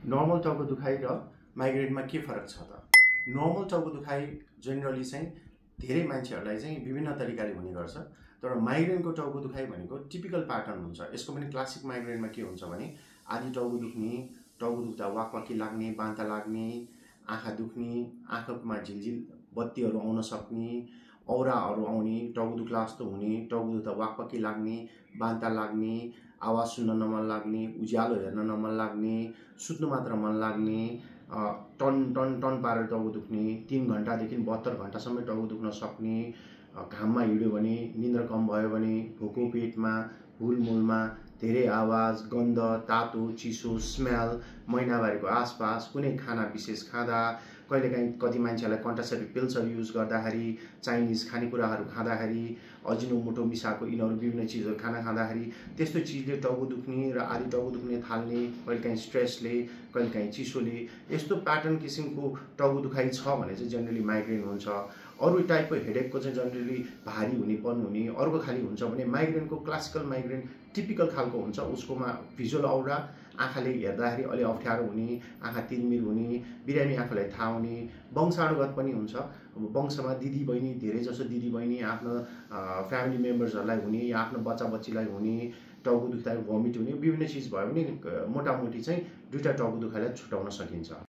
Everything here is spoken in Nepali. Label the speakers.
Speaker 1: नर्मल टाउको दुखाइ र माइग्रेनमा के फरक छ त? नर्मल टाउको दुखाइ जेनरली चाहिँ धेरै मान्छेहरूलाई चाहिँ विभिन्न तरिकाले हुने गर्छ। तर माइग्रेनको टाउको दुखाइ भनेको टिपिकल प्याटर्न हुन्छ। यसको पनि क्लासिक माइग्रेनमा के हुन्छ भने आधी टाउको दुख्ने, टाउको दुख्दा वाकवाकी लाग्ने, बान्ता लाग्ने, आँखा दुख्ने, आँखामा झिलझिल बत्तीहरू आउन सक्ने, औराहरू आउने, टाउको दुख्ला जस्तो हुने, टाउको दुख्दा वाकवाकी लाग्ने, बान्ता लाग्ने, आवाज सुन्न नमन लाग्ने, उज्यालो हेर्न नमन लाग्ने, सुत्नु मात्र मन लाग्ने, टन टन टन पारेर टाउको दुख्ने, 3 घन्टादेखि 72 घन्टासम्म टाउको दुख्न सक्ने, घाममा हिँड्यो भने, निन्द्रा कम भयो भने, भोको पेटमा, हुलमुलमा, धेरै आवाज, गन्ध, तातो, चिसो, स्मेल, महिनावारीको आसपास, कुनै खाना विशेष खाँदा, कहिलेकाहीँ कति मान्छेहरूलाई कन्ट्रासेप्टिभ पिल्सहरू युज गर्दाखेरि, चाइनिज खानेकुराहरू खाँदाखेरि, अजिनोमोटो मिसाएको यिनीहरू विभिन्न चिजहरू खाना खाँदाखेरि त्यस्तो चिजले टाउको दुख्ने र आधी टाउको दुख्ने थाल्ने, कहिलेकाहीँ स्ट्रेसले, कहिलेकाहीँ चिसोले, यस्तो प्याटर्न किसिमको टाउको दुखाइ छ भने चाहिँ जेनरली माइग्रेन हुन्छ। अरू टाइपको हेडेकको चाहिँ जेनरली भारी हुनेपन हुने, अर्को खाली हुन्छ भने माइग्रेनको क्लासिकल माइग्रेन टिपिकल खालको हुन्छ। उसकोमा भिजुअल औरा, आँखाले हेर्दाखेरि अलि अप्ठ्यारो हुने, आँखा तिरमिर हुने, बिरामी आफूलाई थाहा हुने, वंशानुगत पनि हुन्छ। वंशमा दिदी बहिनी, धेरै जसो दिदी बहिनी आफ्नो फ्यामिली मेम्बर्सहरूलाई हुने या आफ्नो बच्चा बच्चीलाई हुने, टाउको दुख्दा भमिट हुने, विभिन्न चिज भयो भने मोटामोटी चाहिँ दुईटा टाउको दुखाइलाई छुटाउन सकिन्छ।